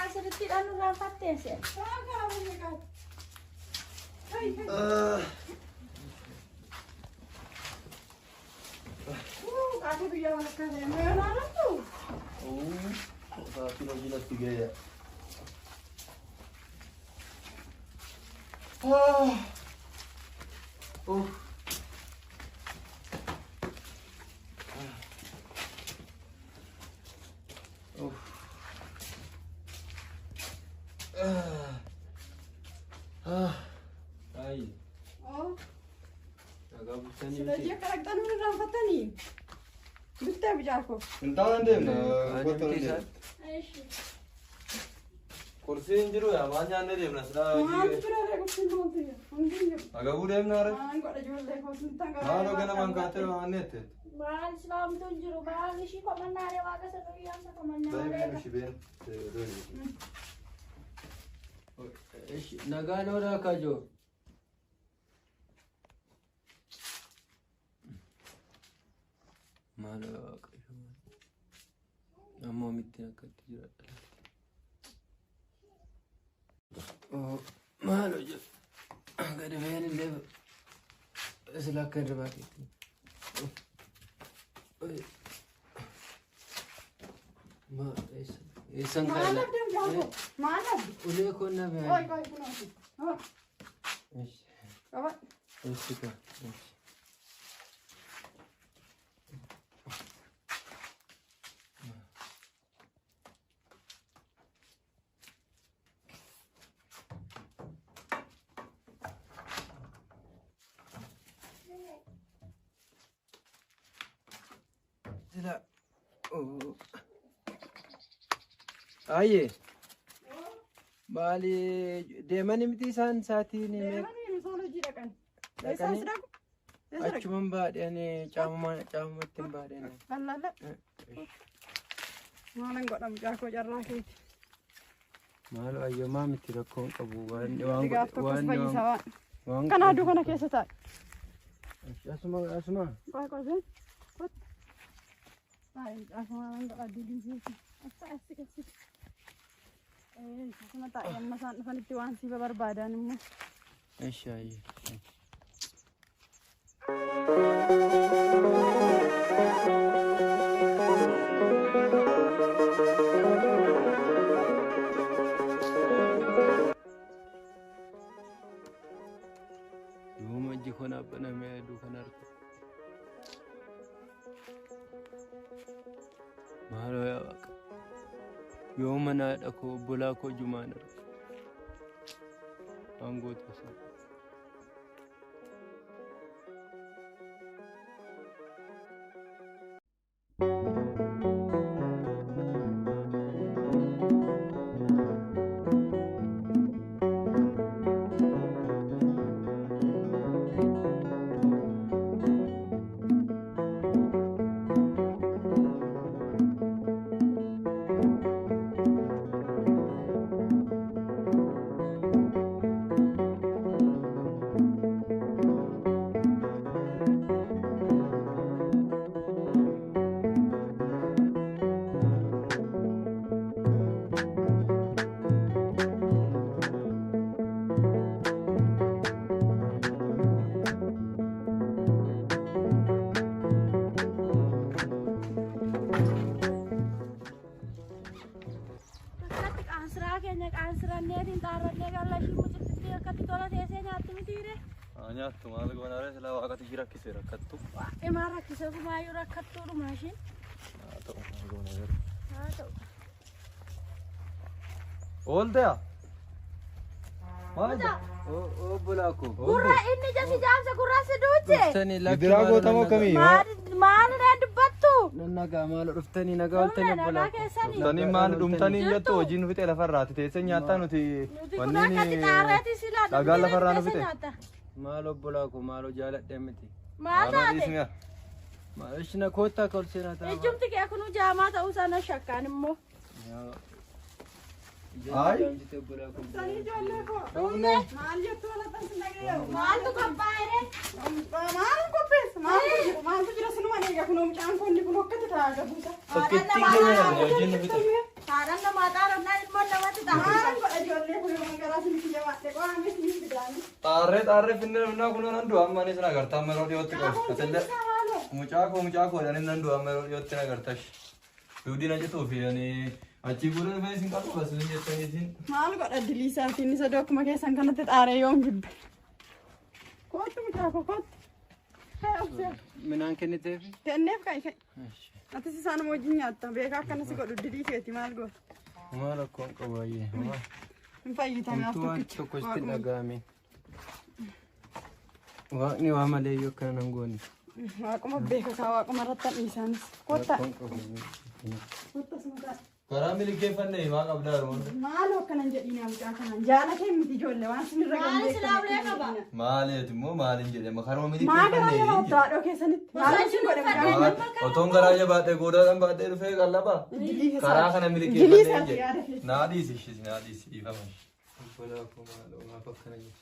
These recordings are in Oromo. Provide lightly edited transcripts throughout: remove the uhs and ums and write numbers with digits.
Asirratti dhaan nurraan fatteesse. Qaatee guyyaa walakkaa ta'e moo yoo naannattu? Sa'aatiin hojii natti ga'e. Ayi, Oo, nagaa bultanii sila miti. hojii akka dhaqxan nu irraanfattanii? Biftee mucaa koo. Hin taa'an deemna. Ani Kottu miti deemna. isaan. Ishi. Qursiin hin jiru yaa maal nyaannee deemna silaa Maaltu hojii. jira ree qursiin maaltu jira? Hundi hin jiru. Agabuu deemna are. Maan godha ijoollee koo sintan gara. Maaloo ganamaan kaattee waan neette. Maal islaamtu hin jiru. Maal ishii komannaaree waaqa sana guyyaansa komannaa Baay'ee malee. ishii been. Ishi, nagaan oolaa kaajoo. Maaloo waaqayyo maal. Ammoo mittiin akkatti jiraadha. Oh, maaloo jedhu. Gadi ba'een illee sila akka hirribaa keetti. Maal eessa? Eessan Maal kaa'e? abdii mucaa koo? Maal abdii? Ulee koo na Qoy ba'e. qoy kunuunsi. Hoo, Ishi. qaba. Ishi kaa. Ishi. Sila. Oh. Ayyee. Maali deemanii miti isaan sa'aatiin meeqa? Deemanii nu isaan hojii dhaqan. Eessaan si dhaqu? Eessa dhaqu? Achuman baadheen caamumatti hin baadheen. Lallaalla. Maalan godha mucaa koo carraa keeti. Maal ayyamaa miti rakkoon qabu waan waan Gaaf tokkos waan fayyisa waan. waan Kana aduu kana keessa taa'i. Asuma asuma. Qoy qoy seen. Kottu. Taa'i mucaa koo maalan godha diidii As taa'e as siqe. Asuma taa'i amma isaan dhufanitti waan si barbaadan immoo. Ishi ayyee. Yooma iji kun abbanamee aduu kan argu. Maaloo yaa waaqa. Yooma haadha koo obbolaa koo jumaan argu. Waan goota isaa. Akkatti qaansiraa keenya qaansirannee xaarrannee galla ishii mucittii akkatti tola teessee nyaatti mitiire. Nyaattu maal goona are silaa waaqatu ishii rakkise rakkattu. Imaa rakkise kumaayyuu rakkattuudhuma ishiin. Haa ta'u maal goona garuu. Haa ta'u. Oolteya. Maal? Obbolaa koo. Gurra inni ija si jaamse gurra si duuche. Dhuftanii lakki Gidiraa maaloo gootamoo nan kamii? Maal dubbattu? Nan nagaa maaloo dhuftanii nagaa ooltanii Dhumne obbolaa nagaa keessanii. Dhumtanii maal dhumtanii hin jettu hojiin nu fixee lafarraati teessee nyaattaa nuti Nuti kun akkatti xaarreeti silaa dhagaan lafarraa nu teessee fixe. nyaatta. Maal obbolaa koo maaloo jaaladhe miti. Maal taate? Maal ishina koottaa ka ol seenaa ta'a. Ijjumti kee kunuu jaamaa ta'uu sana shakkaan immoo. Ayi. Sanii ijoollee koo. Dhumne Maal jettu walatan sin dhaga'eeru? maaltu qophaa'e? Maal qopheessa? Maaltu jira? Maaltu jira sinuma eega kunoo mucaan koo inni kun akkatti taa'aa gabuusa. Tokkittiin keenya hojiin nu fixe. Haadhaan namaa xaarannaan ilmoon namatti ta'a. Maal godha ijoollee kun yoo garaa isinitti jabaadhe qo'ames ni fidaani. Xaarree xaarree finne namnaa kun nan du'a amma anis nagartaa amma yeroo dhiyootti qabu. Atillee mucaa koo mucaa koo jedhanii nan du'a amma yeroo dhiyootti nagartash. Duudii na cituu fi ani achii booda dhufee isin qabu bas isin jettaniitiin. Maal godha diliisaatiin isa akkuma keessan kanatti xaaree yoom jibbe. Kootu mucaa koo kootu. Hee obsee. Minaan kenniteef? Kenneef ka'i ka'i. Atis isaanuma wajjin nyaatta beekaa akkana si godhu dilii keeti maal goota. Maal akkoon qabu ayyee. Hin fayyitame af Homtuu waan tokkicha. tokko sitti dhaga'ame. Waaqni waa malee iyyuu akkana nan goone. Waaquma beeka kaa waaquma irratti hin isaanis. Kottaa. Rakkoon qabu. Kottaa suma ta'a. Karaa milikeeffanne himaa qabdaa yeroo Maaloo akkanan jedhiinaa mucaa kanaan jaala kee miti ijoollee waan sinirra Maali silaa ulee qaba? Maaliiti immoo maaliin jedhama karuma Maa garaa milikeeffanne. jabaattu haadhoo keessanitti. Maal isin godhe mucaa kana? Otoon garaa jabaadhee goodaadhaan baadhee dhufee qallabaa. Dilii Karaa keessaa. kana Dilii milikeeffannee isaati yaada jedhe. keessa. Naa dhiisi ishis naa dhiisi dhiifama. Obbolaa koo maaloo maaf akkana jettu?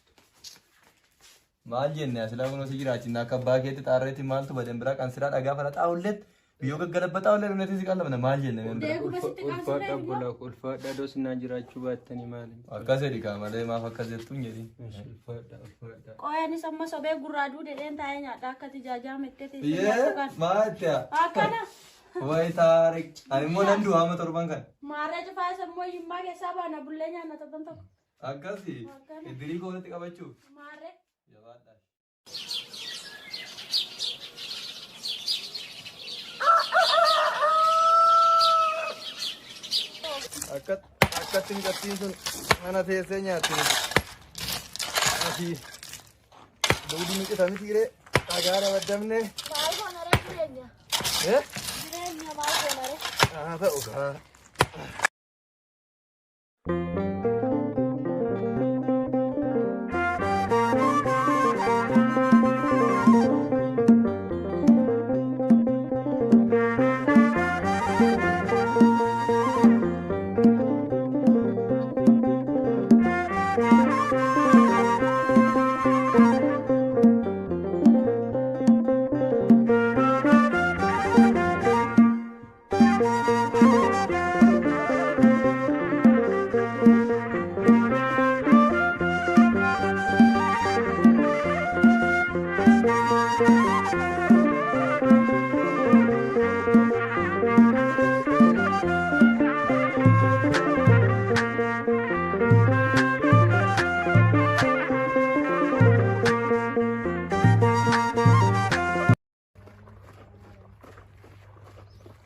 Maal jenne asilaa kun osoo jiraachinna akka abbaa keetti xaarreetti maaltu baden biraa qansiraa dhagaa fana xaawulletti biyyoo gaggalabba xaawullee dhumnetti si qalabna maal jenne men biraa. Deeguma sitti Ulfaadha qaamsiree obbolaa koo ulfaadha adoo sinaa jiraachuu baattanii maali? Akkas jedhi kaa malee maaf akkas jettu hin jedhin. Ulfaadha ulfaadha. Qo'eenis amma sobee gurraa duudheen taa'ee nyaadha akka tijaajaa mettee teessee Iyyee nyaattu kan. maal itti Akkana Wayi taarik ani immoo nan du'a amma torban kana. maarree cufaa isa immoo hiyyummaa keessaa baana bullee nyaanna torban tokko. Akkasi iddirii koo walitti qabachuuf. Maarree. Jabaadhaa. Akkatti mucattiin sun mana teessee nyaatti. Asii duudii miqita miti ree dhagaa rabaddamne. Maal goonaree jireenya? Eh? Jireenya maal goonaree? Haa ta'u gaa.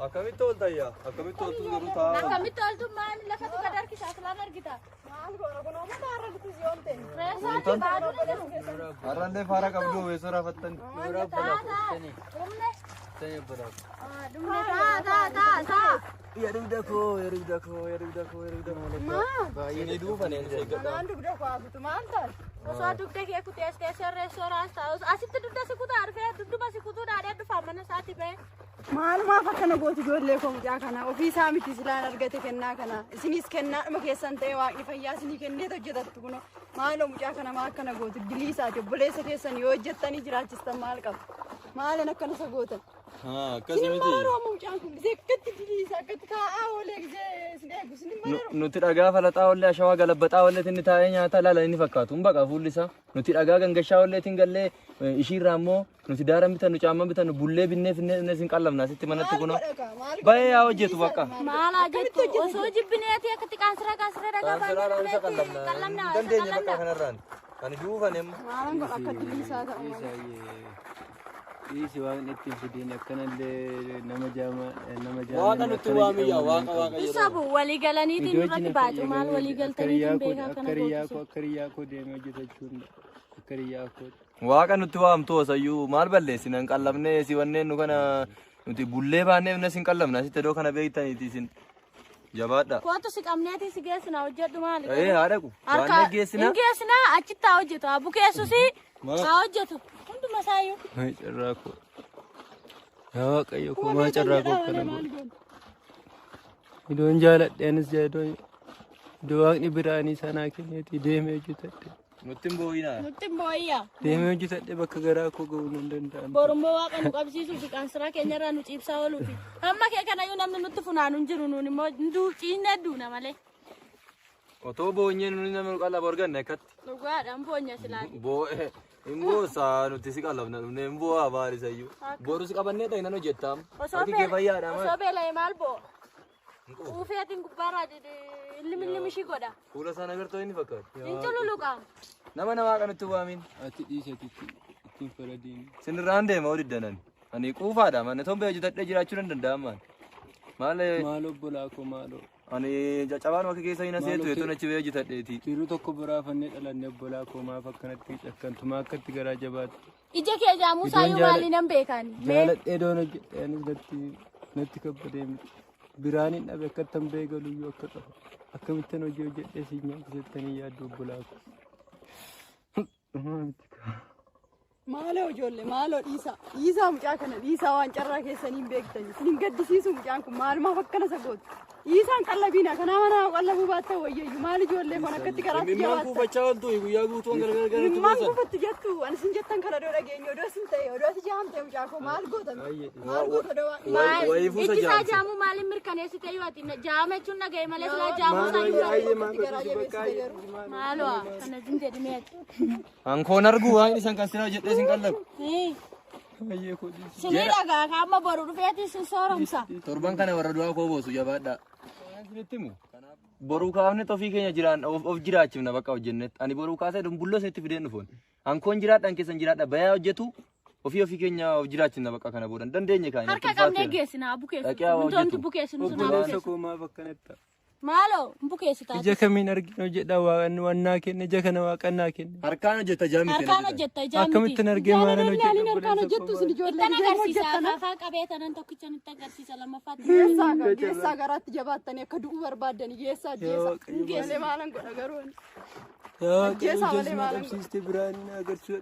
Akkamitti ooltayyaa? Akkamitti ooltu garuu taa'aa? Akkamitti ooltu maal lafatu gad harkisa aslaan argita. Maal goona kun uummata har'a bitus yoon ta'e. Reessaatti baaduu jiru. Har'allee faara qabdu weessoo raafattan. Nooraa obbolaa koo tani. Dhumne. Tani obbolaa koo. Dhumne taa taa taa taa. Yaa dugda koo, yaa dugda koo, yaa dugda koo, yaa dugda koo. Maal? Isinii duufaneen isa eeggadhaa. Anaan dugda koo hafutu maal taate? Osoo dugda kee kutee as teessee reessoo raas taa'us asitti dugda si kutaa dhufee dugduma si kutuu dhaadhee dhufaa mana isaatti ba'ee. Maalumaaf akkana gootu ijoollee koo mucaa kana ofii isaa miti silaan argate kennaa kana isinis kennaadhuma keessan ta'e waaqni fayyaa isinii kenneet hojjetattu kuno maaloo mucaa kana maa akkana gootu dilii isaati obboleessa keessan yoo hojjettanii jiraachistan maal qaba maalan akkana isa gootan Akkasi isin miti. mararoo amma mucaan kun gisee akkatti dilii isaa akkatti taa'aa oolee gisee isin eegu isin mararoo Nuti dhagaa falaxaa ollee ashawaa galabbaxaa olleetiin inni taa'ee nyaata laala inni fakkaatu hin baqa fuulli isaa. Nuti dhagaa gangashaa olleetiin gallee ishiirraa immoo nuti daara bitannu caamma bitannu bullee binnee finnee finnee sin qallamna asitti manatti kunoo. Baay'ee haa hojjetu bakka. Maal haa jettu osoo jibbineeti akkatti qaansira qaansira dhagaa Qaansiraadhaan isa baannee qallamna. qallamna Hin isa dandeenye bakka qallamna. kanarraan. Ani duufan amma. Maalan godha akka dilii isaa ta'u malee. Dhiisi waaqni ittiin fidiin akkanallee nama jaamaa nama jaamaa. Waaqa nutti waamiyyaa waaqa waaqa jedhu. Sabu walii galaniitiin irratti baacu maal walii galtaniitiin beekaa Akka kana riyyaa gootisu. koo akka riyyaa koo deemee hojjetachuu hin akka riyyaa koo. Waaqa nutti waamtu osayyuu maal balleessina hin qallamne si wanneen nu kana nuti bullee baannee finne sin qallamna asitti iddoo kana beektaniiti isin jabaadha. Kootu si qabneeti si geessina hojjedhu maali? Ee haa dhaqu. Harka Waan geessina. hin geessina achitti haa hojjetu haa bukeessusi Maal? haa hojjetu hunduma isaayyuu. Maa carraa koo. Yaa Waaqayyo koo maa carraa koo akkana godhe. Iddoon jaaladhe anis iddoo iddoo waaqni biraanii sanaa kenneeti deemee hojjetadhe. Nutti hin boo'inaa. Nutti hin boo'iyyaa. Deemee hojjetadhee bakka garaa koo ga'uu nan danda'a. Borummoo waaqa nu qabsiisuu fi qaansiraa keenyarraa nu ciibsaa ooluufi. Amma kee kanayyuu namni nutti funaanu hin jiru nuun immoo ciisnee duuna malee. Otoo boonyee nuni nama nu qallaba arganne akkatti. Dhugaadhaan boonya silaati. Boo'ee. Hin boosaa nuti si qallabna dhumne hin boo'aa baarisayyuu. Boru si qabannee dhaqna hojjettaam. Osoo Harki kee fayyaadha maal? osoo beela'e maal bo'o? Quufeetiin gubbaarraa ilmi ilmi ishii godha. Fuula isaan agartoo inni fakkaatu. Hin cululuqaam. Nama namaa kan nutti waamin. Ati dhiisati ittiin faradiin. Sinirraan deema hodiddanan. Ani quufaadha manni tombee hojjetadhee jiraachuu nan danda'a maal. Maal Maaloo obbolaa koo maaloo. ani caccabaan bakka keessa hin aseetu eetoon achi ba'ee hojjetadheeti. Tiruu tokko biraafannee dhalanne obbolaa koo maaf akkanatti cakkantu maa akkatti garaa jabaattu. Ija kee jaamuu saayyuu maali nan beekani. Jaaladhee doon hojjedhe anis natti natti kabbadee miti. Biraan hin dhabe akkattan ba'ee galuyyuu akka qabu. Akkamittan hojii hojjedhee si nyaachisettanii yaaddu obbolaa koo. Maaloo ijoollee maaloo dhiisaa dhiisaa mucaa kana dhiisaa waan carraa keessanii hin beektani isin hin gaddisiisu mucaan kun maalumaaf akkana isa gootu dhiisaan qallabiina kanaa mana qallabuu baattan wayyayyuu maal ijoollee kun akkatti garaatti Mimmaan jabaattan kuufachaa ooltu guyyaa guutuu gargar gargar mimmaan kuufattu jettu ani isin jettan kana odoo dhageenye odoo isin ta'e odoo ati jaamte mucaa koo maal goota maal goota odoo waan Wayii fuusa Ijji isaa jaamse. jaamuu maaliin mirkaneessite yoo ati jaama jechuun dhaga'e malee silaa jaamuu isaa hin Ayyee maal garaa jabeessite garuu Maaloo kana zin jedhi meeti. Ankoon argu waan isan kan sira hojjedhee sin qallabu. Ayyee koo dhiisi. Sinii dhagaa kaama boru dhufeeti sin sooromsa. Torban kana warra du'aa koo boosu jabaadha. Boruu kaafne ofii keenya jiraan of jiraachifna bakka hojjennetti. Ani boruu kaasee dumbulloo isinitti fideen dhufoon. Ankoon jiraadhaan keessan jiraadha bayaa hojjetu ofii ofii keenya of jiraachifna bakka kana booda. Dandeenye kaane. Harka qabnee geessina bukeessu. Dhaqee haa Wantoonni hojjetu. bukeessinu sun haa Obboleessa bukeessu. koo maaf akkanatti ta'a? Maaloo bukeessu taate. Ija kamiin arginu hojjedha waaqni wannaa kenne ija kana waaqannaa kenne. Harkaan hojjeta jaamite. Harkaan hojjetta ijaan miti. Akkamittan argee maalan hojjedha Jaalalli harkaan obboleessa hojjettu koo isin ijoollee Ittan ijaan agarsiisa hojjettana. akaafaa qabee tanan tokkicha nutti agarsiisa lammaffaatti. Geessaa kan geessaa garaatti jabaattanii akka du'uu barbaaddanii geessaa ajjeesaa. Waaqayyo Malee maalan godha garuu ani. Yaa Waaqayyo Ajjeesaa ija malee na maalan godha. dhabsiiste biraanii na agarsiisuu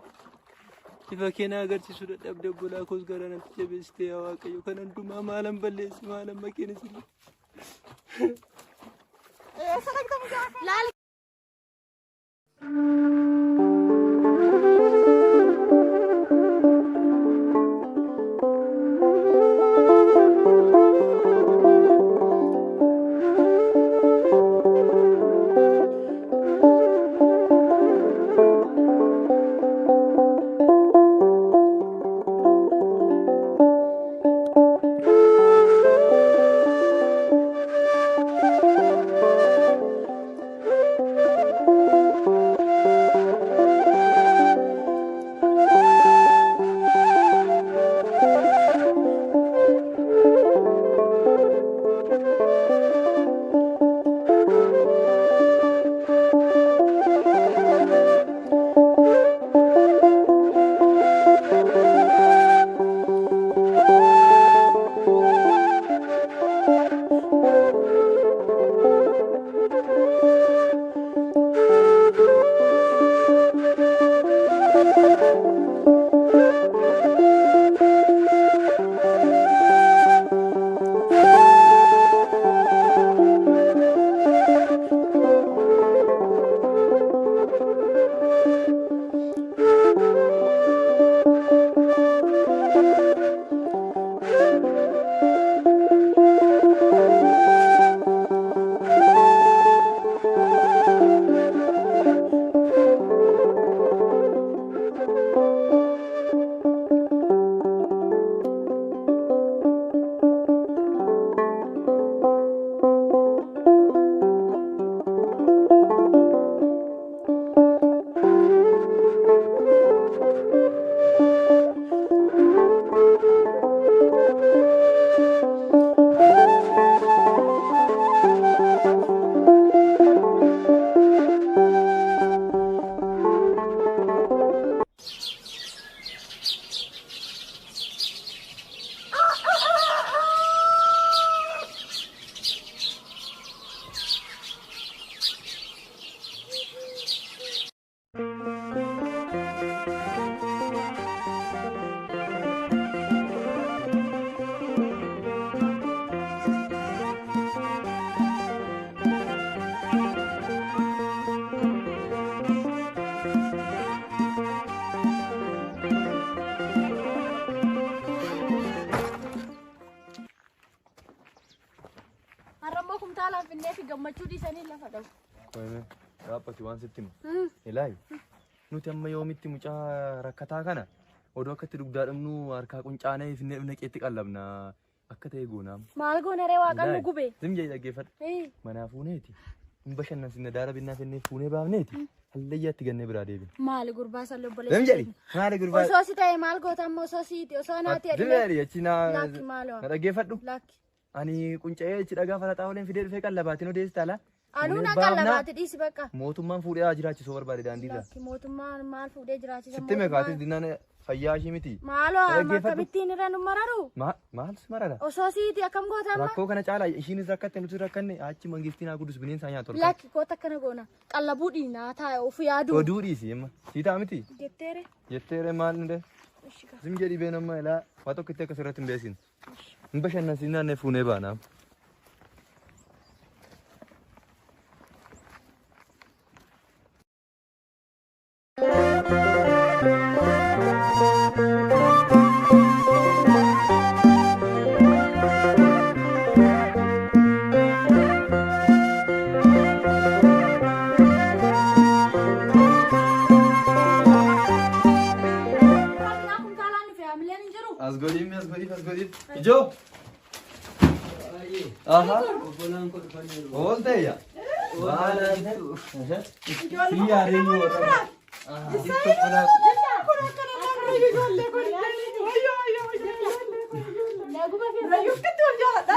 ifa kee na agarsiisuu dadhabde obbolaa koos gara natti jabeessite yaa Waaqayyo kan hundumaa maalan balleesse maalan maqeen isin. Eessa dhaqxa mucaa koo? Laali Thank Kuntaalaan finnee fi gammachuu dhiisanii lafa dhabu. Qoyme dhaabbati waan sitti himu. Ilaahi nuti amma yoomitti mucaa rakkataa kana odoo akkatti dugdaa dhabnu harkaa quncaanee finnee dhufne qeetti qallabna akka ta'e goonaam. Maal goona ree waaqaan nu gube. Zim jedhi dhaggeeffadhu. Manaa fuuneeti. Hin bashannansiisne daara binnaa finnee fuunee baafneeti. Hallayyaatti gannee biraa deebine. Maali gurbaa san obboleessa. Zim jedhi maali gurbaa. Osoo si ta'e maal goota amma osoo siiti osoo naati Zim jedhi achi naa. Lakki maaloo. Na dhaggeeffadhu. Lakki. Ani qunca'ee achi dhagaa falaxaa waliin fidee dhufee qallabaatiin odeessita ala. Anuu na qallabaati dhiisi bakka. Mootummaan fuudhee haa jiraachisuu barbaade daandiirra. Lakki mootummaan maal fuudhee jiraachisa Sitti meeqaatis dinnaan fayyaa ishii miti. Maaloo amma Dhaggeeffadhu. akkamittiin irra nu mararu? Maal si marara? Osoo siiti akkam goota amma? Rakkoo kana caalaa ishiinis rakkatte nuti rakkanne achi mangistiin haa guddis bineensa nyaatu ol. Lakki koota akkana goona. Qallabuu dhiinaa taa'e of yaadu. Oduu dhiisi amma. Sii ta'a miti? Jetteere. Jetteere maal nu dee? Ishi gaa. Zim jedhi been amma ilaa waa tokko itti akkas irratti hin beesin. Hin bashannansiin naannee fuunee baana. Midhaan kuntaalaan dhufe haamileen hin jiru. As godhiif as godhiif as godhiif. Ijoo! Aha! Obbolaan koo dhufaniiru. Oolteeyya! Ijoollee Yaadeen yoo ta'u. Kun akkana nama ijoollee kun wayyoo wayyoo ijoollee kun ijoollee. Naguma fi Rayyuu akkatti wal jaaladha.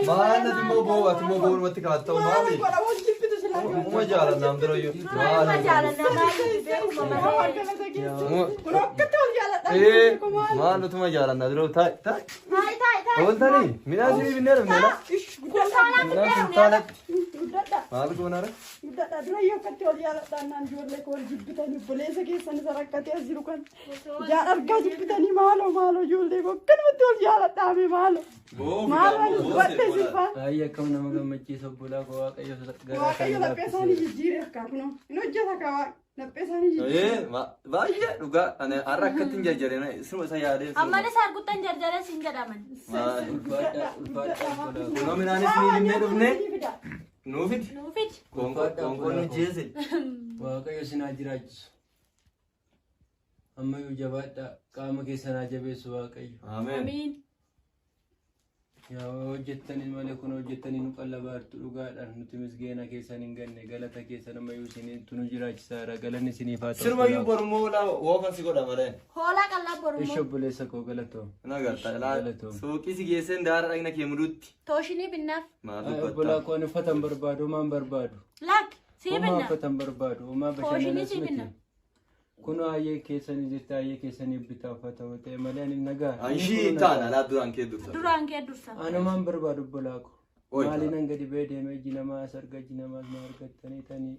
Maal nati immoo boo'u ati immoo boo'u kaata'u maali? Godha wal jibbitu silaa. Uuma jaalannaan dura iyyuu. Duruma jaalannaa maal beekuma malee. Kun akkatti wal jaaladha. Ee maal nutuma jaalannaa dura taa'e taa'e. Taa'i taa'i taa'i. Ooltanii midhaan sii binnee dhufne la. Kuntaalaan Midhaan finnee dhufne. kuntaalatti. Guddadha. Maal goonaara? Guddadha. Dura iyyuu akkatti wal jaaladha. Naan ijoollee koo wal jibbitanii obboleessa keessan isa rakkatee as jiru kan. Jaan argaa jibbitanii maaloo maaloo ijoollee koo akkanumatti wal jaaladha mee maaloo. Maaloo ani dubbadhe siifaa. Baay'ee akkam nama gammachiisa obbolaa koo Waaqayyo garaa Waaqayyo laphee isaanii jijjiire akka kunoo. Hin hojjeta ka waaqni. Laphee isaanii jijjiire. Ee baay'ee dhugaa ani har'a akkatti hin jarjareen sirma isa yaadee. Ammanis arguttan jarjara siin jedhaman. Ulfaadhaa ulfaadhaa obbolaa koo. Kunoo midhaanis ni binnee dhufne nuu fidi. Nuu fidi. Qoonqoo nu jeese. Waaqayyo isin haa jiraachisu. Ammayyuu jabaadhaa qaama keessan haa jabeessu Waaqayyo. Ameen. Amiin. Yaa hojjettanii malee kun hojjettanii nu qallabaartu dhugaadhaan nuti misgeena keessan hin ganne galata keessan ammayyuu isiniitu nu jiraachisaadha galanni isiniif haa ta'u. Sirmayyuu borummoo wookan si godha malee. Hoolaa qallaa borummoo. Ishi obboleessa koo galatoom. Na garta ilaa suuqii si geesseen daara dhagna kee muduutti. Tooshinii binnaaf. Maal Obbolaa dubbatta? koo ani uffata hin barbaadu homaa hin barbaadu. Lakki sii Homaa binna. uffata hin barbaadu homaa Tooshinii bashannanas sii miti. binna. Kunoo ayyee keessanii jirti ayyee keessanii bitaa uffata yoo ta'e malee ani nagaa. Anshii taana alaa duraan kee dursa. Duraan kee dursa. Anumaan barbaadu obbolaa koo. Oi. Maaliin hanga dhibee deemee iji namaa as arga iji namaas na argattanii tanii.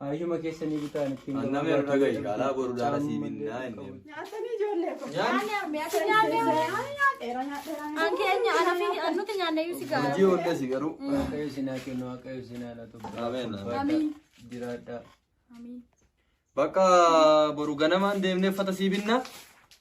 Ayyuma keessanii bitaan ittiin Annamee nu dhagahi alaa boru daara sii binnaa inni. Nyaatanii ijoollee koo. Nyaanne arme ati nyaanne. Nyaadheera nyaadheera. An keenya ana fi an nuti nyaanne iyyuu si gaara. Hojii oolles garuu. Waaqayyo isin haa kennu Waaqayyo isin haa laatu. Ameen. Amiin. Jiraadhaa. Amiin. Bakka boru ganamaan deemnee uffata sii binna.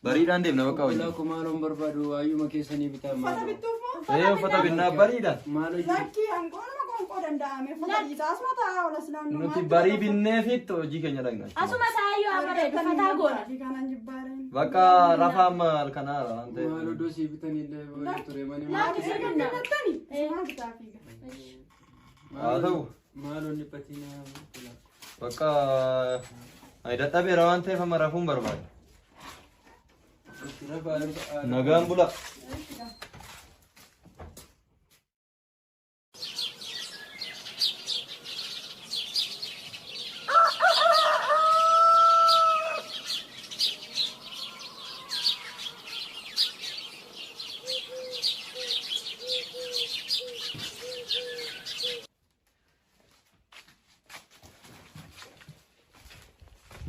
Bariidhaan deemna bakka hojii. Obbolaa koo maaloon barbaadu ayyuma keessanii bitaa Uffata maaloo. bittuuf moo? Ee uffata binnaa bariidhaan. Maaloo jiru. Lakkii hanqoonuma qoonqoo danda'ame. Uffata dhiisaa asuma taa'aa oolas naannoo. Nuti barii binnee fitti hojii keenya dhaqna. Asuma taayyoo amma reedu fataa goona. Kanan jibbaareen. Bakka rafa amma halkanaa waan ta'eef. Maaloo dosii bitanii illee wayii ture mani. Lakki sii binna. Filattani? Isuma bitaa fiiga. Haa ta'u. Maaloo dhiphatinaa obbolaa koo. Bakka ani dadhabeera waan ta'eef amma rafuun barbaada. Rafa Nagaan bula.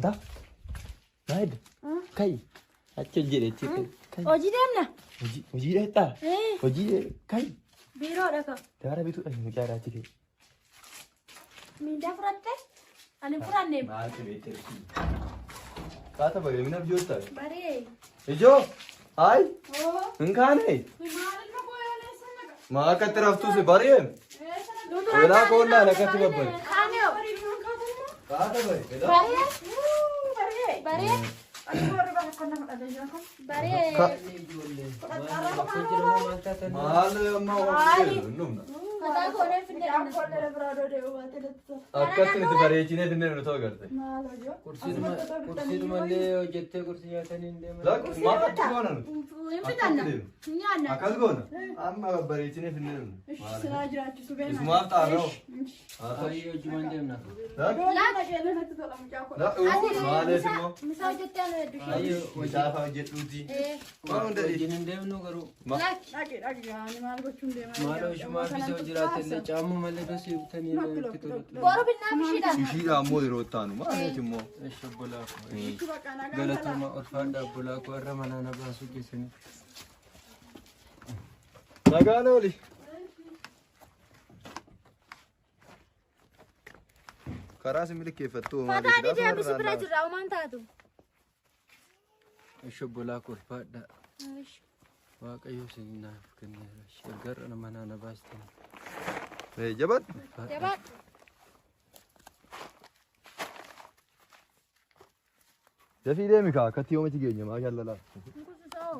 Da. Naayid. Kai. Achi hojii achi. Kai. Hojii deemna. Hojii hojii dheettaa. Ee Hojii kai. biiroodha ka. Daara bituudha mucaa achi kee. Miindaa fudhatte? Ani hin fudhanne. Maal beekte? Kaata bagee mina biyyoota. Baree. Ijoo. Hayi. Hin kaane. Maalirra booyaan eessa naqa? Maa akkatti raftuus bari'ee. Elaa koollaan akkatti babbari. Kaanee. Kaata bari. Elaa. Baree. Baree. Baree. Maal amma oolchee numna. Mataa koonee finnee. Akkatti nuti bareechinee finnee nu ta'u garte. Qursiidhumallee hojjettee qursii nyaatanii hin deeman. Lakki maal akka goona nuti? Hin bitanna. Hin nyaanna. Akkas goona. Amma babbareechinee finnee nu. Silaa jiraachisu beena. Isumaaf xaaroo. Ayyoo hojiimaan deemna. Maalees immoo. Misaa hojjettee anu hedduu ishee. Ayyoo Misaafa hojjedhuuti. Waan hunda wajjin hin deemnu garuu. Lakki. Dhaqi dhaqi ani maal gochuun deemaa Maaloo ishumaa fi isa jiraate illee caamuu malee dosii bitanii illee itti tolu. Boru binnaa bishiidhaan. Ishiidha ammoo yeroo itti aanu maaliif immoo. Eshi obbolaa koo. Galatooma ulfaadha obbolaa koo irra manaa na baasuu keessanii. Nagaan ooli. Karaa si milkeeffattu Fataa didee misi bira jirra uumaan taatu. Eshi obbolaa koo ulfaadha. Waaqayyo isin naaf kenneera. Erga manaa na baastanii. Jabaadhu. Jabaadhu. Dafii deemi kaa akkatti yooma geenya maa jaallalaa. Nkususoo.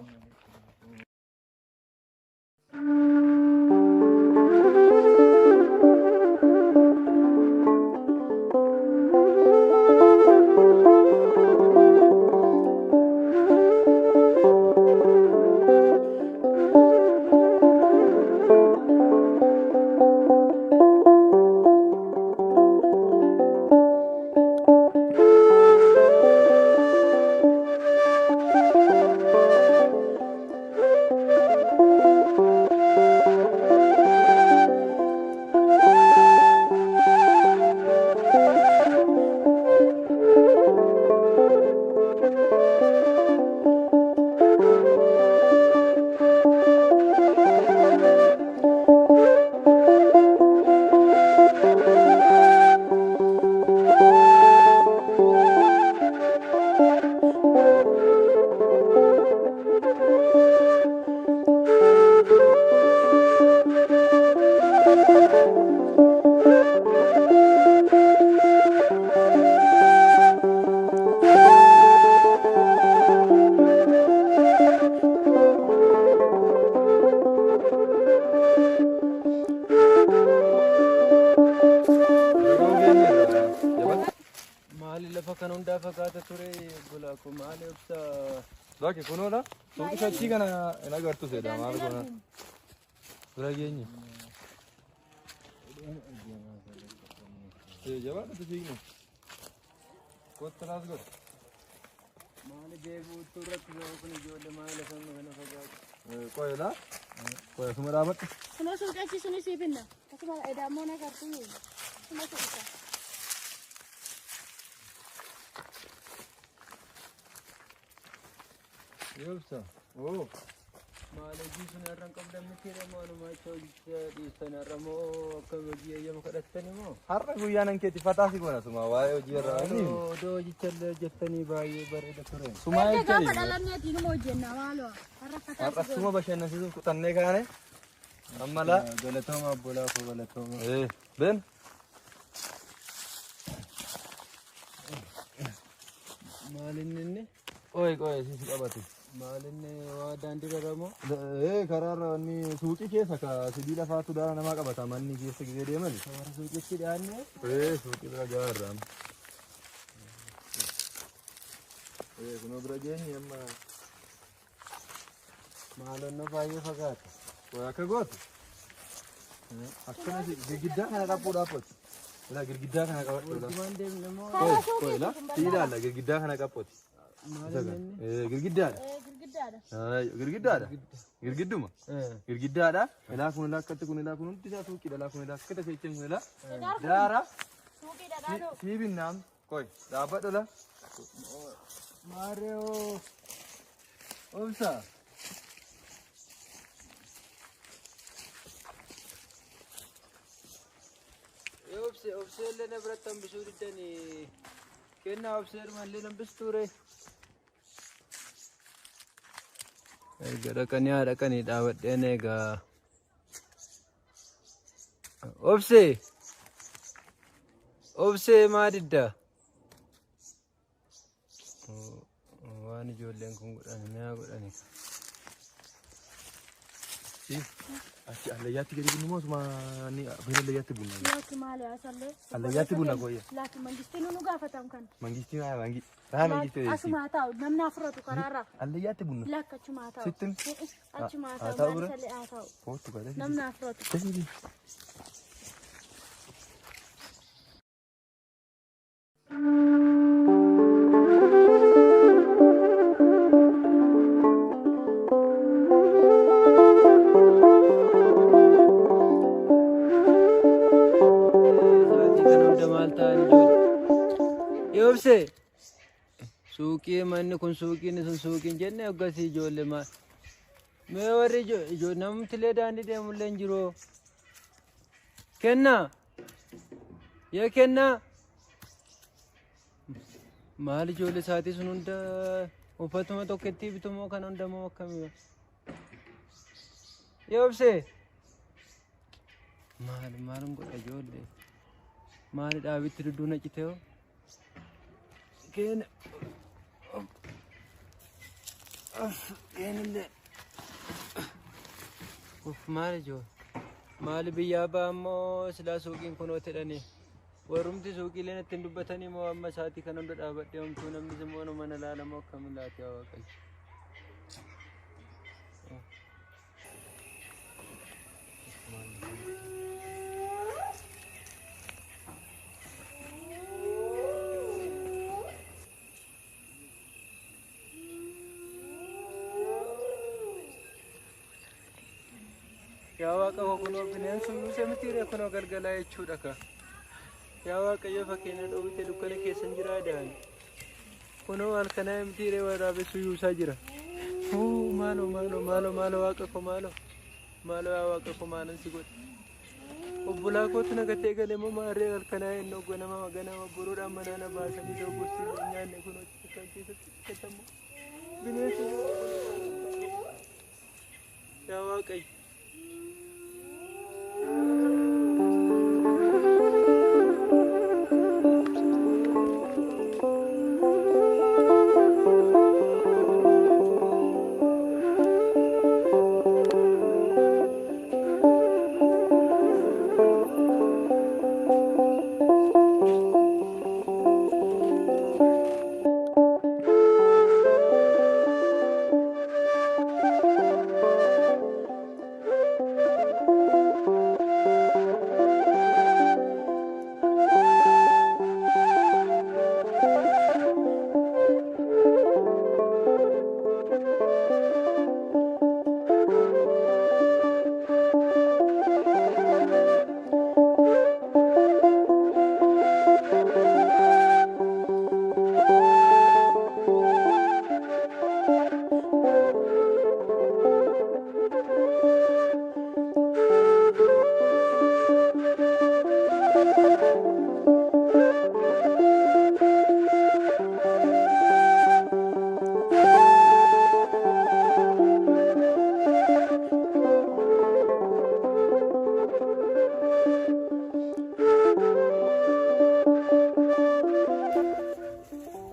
Maali lafa kana hundaa fagaata ture obbolaa koo maali obsa. Lakki kunoodha. Suuqii sochii kana hin agartu seedha maal goona. Bira geenye. Jabaadhu fiignu. Kottu naas godhu. Maali deebi'uutu irratti yoo kun ijoollee maali lafa kana fagaatu. Qoyla. Qoya suma dhaabadhu. Kunoo suuqii achi sunis sii binna. Akkasuma edaamoo na gartuu. Suma suuqii. Yoobsa. Oo. Maali hojii sun irra hin qabdan miti maaluma acha hojii dhiistan irra moo akka hojii eeyyama kadhattani moo? Har'a guyyaan an keetti fataa si goona suma waa'ee hojii irraa ni. Odoo hojicha illee hojjettanii baay'ee bareeda ture. Suma Erga gaafa jecha. dhalanne atiinuma hojjenna maaloo. Har'a fataa Har'a si goona. suma bashannansiisuuf kutannee kaane. Amma laa. Galatooma obbolaa koo galatooma. Ben. Maal inni inni? Qoy qoy si qabate. Maal inni waa daandii irra moo? Karaarra wanni suuqii keessa ka sibiila faatu daara namaa qabata manni keessa gisee deeman. Warra suuqitti dhiyaanne? Suuqii bira gaarra. Kunoo bira geenye amma. Maalonnoo baay'ee fagaata. Qoy akka gootu. Akkana girgiddaa kana qabuudhaaf qotu. Ilaa girgiddaa kana qabadhu. Hojiimaan deemne moo? Qoy qoy ilaa si ilaalla girgiddaa kana qaphoti. Maal inni? Girgiddaadha. Girgiddaadha. Girgiddaadha. Girgidduma. Girgiddaadha. Ilaa kun ilaa akkatti kun ilaa kun hundi isaa suuqiidha. Ilaa kun ilaa akkatti seechen kun ilaa. Daara. Suuqiidha dhaadhoo. Sii binnaam. Qoy dhaabbadhu la. Maarree obsa. Obse obsee illee na biratti hambisuu diddanii kennaa obsee illee hambistuu ree. Erga dhaqanii haa dhaqanii dhaabadheen egaa. Obsee. Obsee maa diddaa? Waan ijoolleen kun godhan mi'a godhani. Achi allayyaatti gadi bunnu moo asuma ni afaan allayyaatti bunna? Laaki maali asallee? Allayyaatti bunna koyya. Laaki mangistiin nu gaafatam kan. Mangistiin haa mangi. Haa mangistii. Asuma haa taa'u namni afuratu karaarra. Allayyaatti bunna. Lakki achuma haa taa'u. Sittin? Achuma haa Haa taa'u taa'u maali bira? sallee haa taa'u. Kootu godhe. Namni afuratu. Sa'aatii kana hunda maal ta'an ijoollee? Ee obsee. Suuqii manni kun suuqiin sun suuqiin jenne hoggasii ijoollee maal? Mee warri ijoo namtilee daandii deemullee hin jiru. Kennaa. Yee kennaa. Maal ijoollee sa'aatii sun hunda uffatuma tokkotti bitumoo kana hunda moo akkamii? Ee obsee. Maal maalin godha ijoollee? Maali dhaabitti dudduuna citee hoo? Keena. Keenillee. Uff maali ijoollee? Maali biyyaa ba'a immoo silaa suuqiin kunoo jedhanii. Warrumti suuqiileen ittiin dubbatanii moo amma sa'aatii kana hunda dhaabadhee homtuu namni immoo mana laalamoo akkamiin laatee haa waaqayyo. Yaa waaqa koo kunoo bineensi yuusee mitiiree kunoo galgalaa jechuudha ka. Yaa waaqayyo fakkeenya dhoowwite dukkana keessan jiraa da'an. Kunoo halkanaa mitiiree waraabessu yuusaa jira. Huu maaloo maaloo maaloo maaloo waaqa koo maaloo. Maaloo yaa waaqa koo maalan si godhe. Obbolaa kootu nagatee galee moo maarree halkanaa ennoo ganama ganama boruudhaan manaana baasanii dogorsii nyaanne kunoo kan keessatti katamu. Bineensi yaa waaqayyo.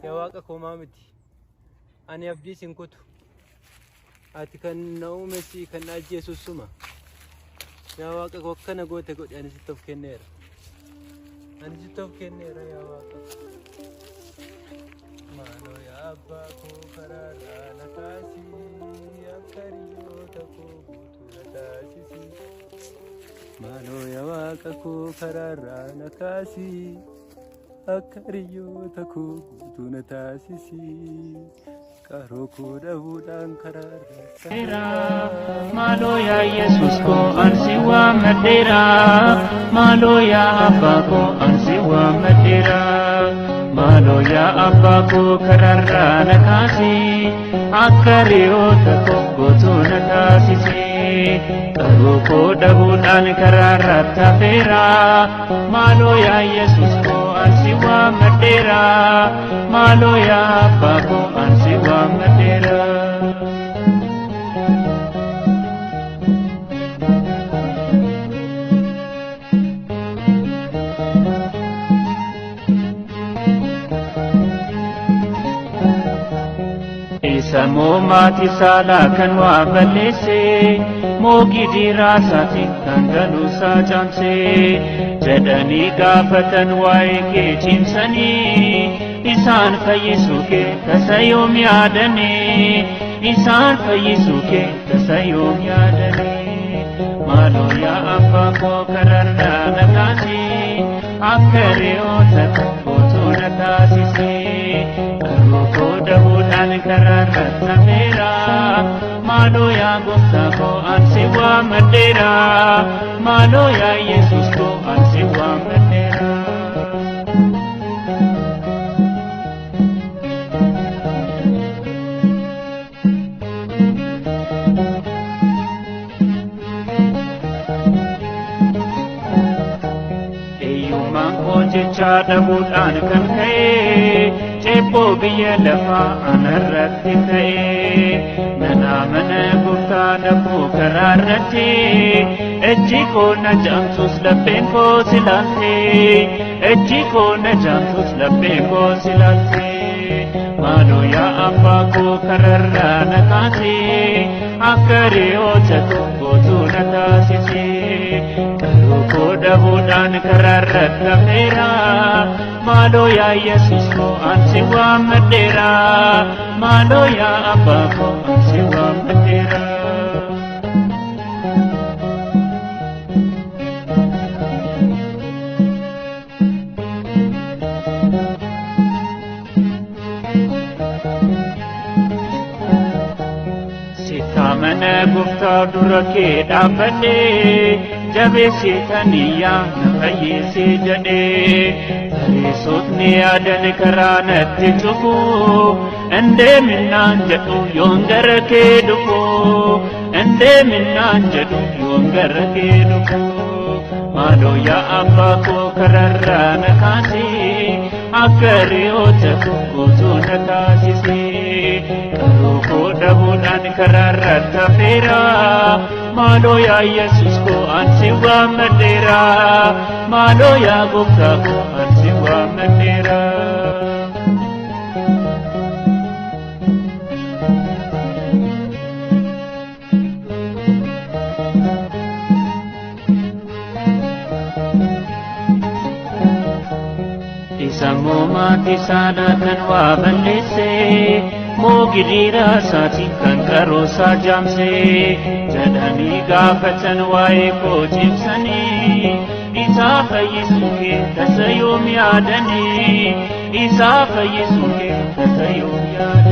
Yaa waaqa koo miti. Ani abdii sin kutu. Ati kan na uume si kan na ajjeesu suma. Yaa waaqa koo akkana goote godhe ani sitti of kenneera. Ani sitti of kenneera yaa waaqa. Maaloo yaa abbaa koo karaarraa na kaasii akka hiriyoota koo guutuu na taasisi. Maaloo yaa waaqa koo karaarraa na kaasii. Akka hiriyoota koo guutuu na taasisi. Qaroo koo dhabuudhaan karaarraa. Maaloo yaa Yesuus koo ansi waammadheera. Maaloo yaa abbaa koo ansi waammadheera. Maaloo yaa abbaa koo karaarraa na kaasi. Akka hiriyoota koo guutuu na taasisi. Qaroo koo dhabuudhaan karaarraa tafeera. Maaloo yaa Yesuus koo ansi waammadheera. Maaloo yaa abbaa koo ansi waammadheera. Maatii saalaa kan waa balleesse moogi dhiiraa isaatiin kan galuusaa caamse jedhanii gaafatan waa'ee kee cimsanii isaan fayyisuu kee tasa yoom yaadanii isaan fayyisuu kee tasa yoom yaadanii. Maaloo yaa abbaa koo kararraa na kaasi akka re'oota kootuu na taasisi. Garuu koo dahuudhaan karaarra tafeera maaloo yaa gooftaa koo ansi waammadheera maaloo yaa Yesuus koo ansi waammadheera. Hiyyummaan koo jecha dhabuudhaan kan ka'e ceephoo biyya lafaa anarratti ta'e mana mana gooftaa dhabuu karaa irratti ejji koo na jaamsus lapheen koo si laalte ejji koo na jaamsus lapheen koo si laalte. Maaloo yaa abbaa koo kararraa na kaasi akka re'oota kootuu na taasisi. Garuu koo dhabuudhaan karaarra tafeera maaloo yaa Yesuus koo ansi waammadheera maaloo yaa abbaa koo ansi waammadheera. Sittaamana gooftaa dura kee dhaabbadhee jabeessitaniyaa na fayyisee jedhee fariisotni yaadan karaa natti cufu indeeminnaan jedhu yoon gara kee dhufu indeeminnaan jedhu yoon gara kee dhufu. Maaloo yaa abbaa koo kararraa na kaasi akka re'oota kootuu na taasisi. Garuu koo dhabuudhaan karaarra tafeera maaloo yaa Yesuus koo ansi waammadheera maaloo yaa gooftaa koo ansi waammadheera. Sammuu maatii saalaa kan waa balleesse moogi dhiiraa isaatiin kan qaroosaa jaamse jedhanii gaafatan waa'ee koo cimsanii isaa fayyisuu kee tasa yoom yaadanii isaa fayyisuu kee tasa yoom yaadanii.